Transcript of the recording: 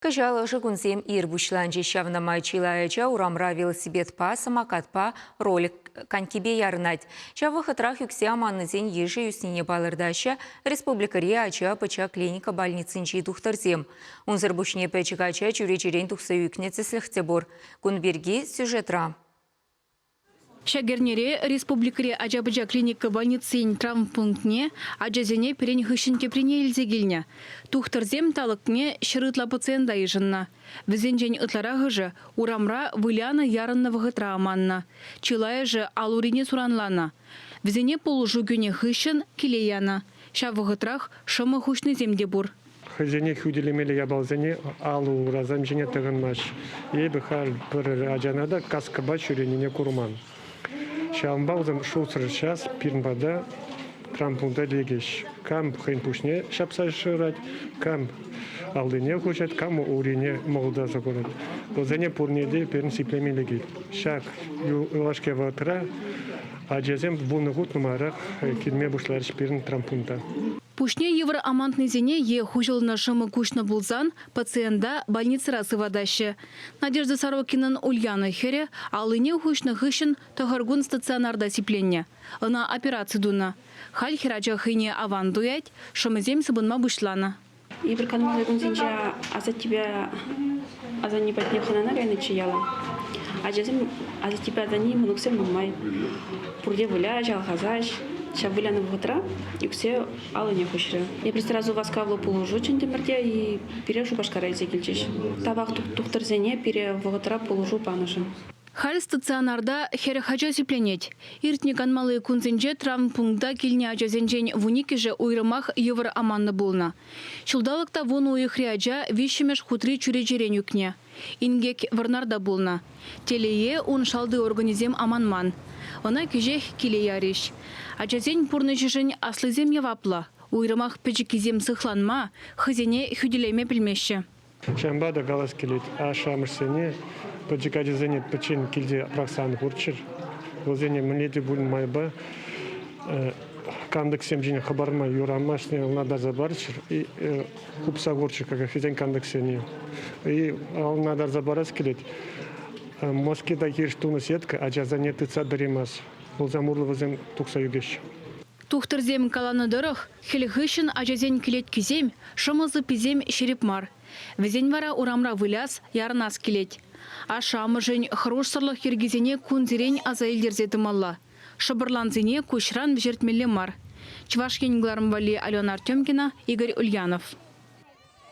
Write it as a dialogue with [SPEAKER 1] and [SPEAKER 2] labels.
[SPEAKER 1] Кӑҫал ӑшӑ кунсем ир пуҫланчӗҫ. Ҫавна май чылай ача урамра велосипедпа, самокатпа, ролик конькипе ярӑнать. Ҫав вӑхӑтрах ӳксе аманнисен йышӗ ӳснине палӑртаҫҫӗ республикӑри ача-пӑча клиника больницинчи тухтӑрсем. Унсӑр пуҫне пӗчӗк ача чӳречерен тухса ӳкнӗ тӗслӗх те пур. Кун пирки сюжетра.
[SPEAKER 2] Ҫак эрнере республикӑри ача-пӑча клиника больницин травмпунктне ачасене пӗрин хыҫҫӑн теприне илсе килнӗ. Тухтӑрсем талӑкне ҫӗр ытла пациента йышӑннӑ. Вӗсенчен ытларахӑшӗ урамра вылянӑ-ярӑннӑ вӑхӑтра аманнӑ. Чылайӑшӗ ал-урине суранланӑ. Вӗсене пулӑшу кӳнӗ хыҫҫӑн киле янӑ. Ҫав вӑхӑтрах шӑмӑ хуҫнисем те пур.
[SPEAKER 3] Хӑйсене хӳтӗлемелли япаласене алӑ-урасем ҫине тӑхӑнмасть. Эпӗ халь пӗр ачана та каскӑпа ҫӳренине курман. Ҫавӑнпа вӗсем шутсӑр час пирӗн пата травмпункта лекӗҫ. Кам хӑйӗн пуҫне ҫапса шырать, кам аллине хуҫать, кам урине мӑкӑлтаса хурать. Вӗсене пурне те пирӗн сиплеме лекет. Ҫак юлашки вӑхӑтра ачасем вунӑ хут нумайрах килме пуҫларӗҫ пирӗн травмпункта.
[SPEAKER 2] Пуҫне йывӑр амантнисене е хуҫӑлнӑ шӑмӑ куҫнӑ пулсан пациента больницӑра сыватаҫҫӗ. Надежда Сорокинӑн Ульяна хӗрӗ аллине хуҫнӑ хыҫҫӑн тӑхӑр кун стационарта сипленнӗ. Ӑна операци тунӑ. Халь хӗрача хӑйне аван туять, шӑмӑсем сыпӑнма пуҫланӑ.
[SPEAKER 4] Эпир канмалли кунсенче асаттепе асанне патне хӑнана кайнӑччӗ яла. Ачасем асаттепе асанне мӑнуксем нумай. Пурте выляҫ, алхасаҫ. Ҫав вылянӑ вӑхӑтра ӳксе алӑне хуҫрӗ. Эпир сразу васкавлӑ пулӑшу чӗнтӗмӗр те пире Шупашкара илсе килчӗҫ. Тавах тухтӑрсене пире вӑхӑтра пулӑшу панӑшӑн.
[SPEAKER 2] Халь стационарта 40 ача сипленет. Иртнӗ канмалли кунсенче травмпункта килнӗ ачасенчен вуниккӗшӗ уйрӑмах йывӑр аманнӑ пулнӑ. Ҫулталӑк та вунӑ уйӑхри ача виҫҫӗмӗш хутри чӳречерен ӳкнӗ. Инкек Вӑрнарта пулнӑ. Телее, ун шалти органӗсем аманман. Ӑна кӗҫех киле ярӗҫ. Ачасен пурнӑҫӗшӗн аслисем яваплӑ. Уйрӑмах пӗчӗккисем сыхланма, хӑйсене хӳтӗлеме пӗлмеҫҫӗ.
[SPEAKER 3] Ҫавӑнпа та калас килет, ашшӗ-амӑшсене пӗчӗк ачасене пӗччен килте пӑрахса ан хурччӑр. Вӗсене мӗнле те пулин майпа кантӑксем ҫине хӑпарма юрамасть, ӑнлантарса парччӑр. Хупса курчӗ хӑйсен кантӑксене. И ӑнлантарса парас килет. Москита хирӗҫ тунӑ сетка ачасене тытса тӑраймасть. Пулсан урлӑ вӗсем тухса ӳкеҫҫӗ.
[SPEAKER 2] Тухтӑрсем каланӑ тӑрӑх, хӗл хыҫҫӑн ачасен кӗлеткисем, шӑмӑ сыпписем ҫирӗп мар. Вӗсен вара урамра выляс, ярӑнас килет. Ашшӗ-амӑшӗн хӑрушсӑрлӑх йӗркисене кунсерен аса илтерсе тӑмалла. Шӑпӑрлансене куҫран вӗҫертмелле мар. Чӑваш Ен кӑларӑм валли Алена Артемкина, Игорь Ульянов.